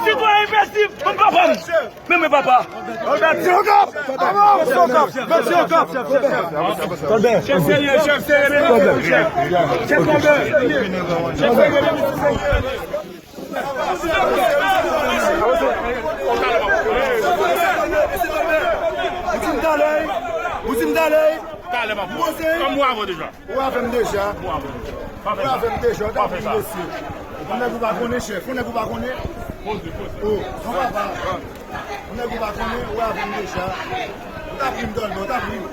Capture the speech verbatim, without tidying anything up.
Sitwayen envesti, bann papa m. Men men papa. Mèt yo kap! Mèt yo kap! Mèt yo kap! Chèf serye, chèf serye, mesye serye. Chèf serye, chèf serye, mesye serye. Ou di m talè, ou di m talè. Talè, papa. Kòm ou avè deja. Ou avè m deja. Ou avè m deja. Ou avè m deja. Ou ta vin mesye. Ou nèg ou pa konnen, chèf. Ou nèg ou pa konnen. Poze, poze. Oh, non, papa. Ou nèg ou pa konnen, ou avè m deja. Ou ta pri m, Dolbe, ou ta pri m.